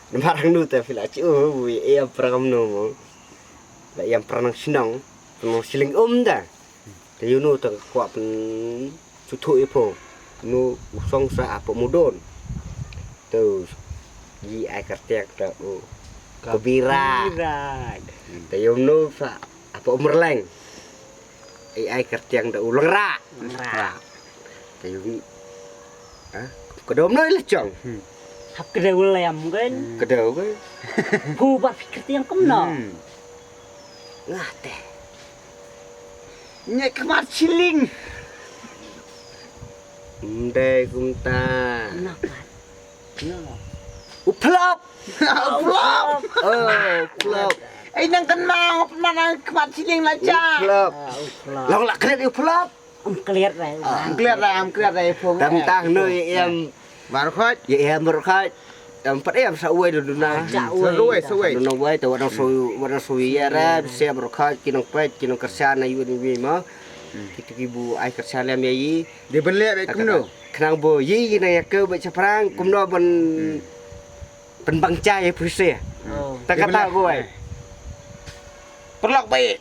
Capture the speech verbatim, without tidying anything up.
Namar hangno te phi la shu, u ïa em prang kumno mo. La ïa em prang nang shnong, prang nang shilling um da. Te ïa uno te kwah pynsngewthuh ïa phi. Uno u song sa hapoh Mudon. Te ïa ai kyrteng te u Kabira. Kabira. Te ïa uno sa hapoh Umrleng. Ïa ai kyrteng te u Lengra. Lengra. Te ïa uno. Ha? Ka dom noi la jong. Hmm. Hap ka dei u lem kan. Ka dei kan. Phu ba phi kyrteng kumno. Hmm. Ngah te. Ngi khmat shilling. Ym dei kumta. Napa? U Phlop. U Phlop. Oh, Phlop. Ai nang kan ma, ma nang khmat shilling la cha. U Phlop. Ah, u Phlop. Long la klet u Phlop. Am klet dei. Ah, am klet dei, am klet dei, phong. Tam tang no ïa em. Baroh khoit. Ïa em baroh khoit. Em pat em sa uwei duna. Sa uwei, sa uwei. Duna uwei, te wat nang sa, wat nang sa ïa ra, se baroh khoit, ki nang peit, ki nang kyrshan na ïu ni wi ma. Kita ki bu ai kyrshan lem ïa i. Dei ban leh bad kumno? Khnang ba ïa i nang ïa ka bad shaphrang, kumno ban, ban bang cha ïa phi se. Oh. Ta kata ko ai. Paralok ba i.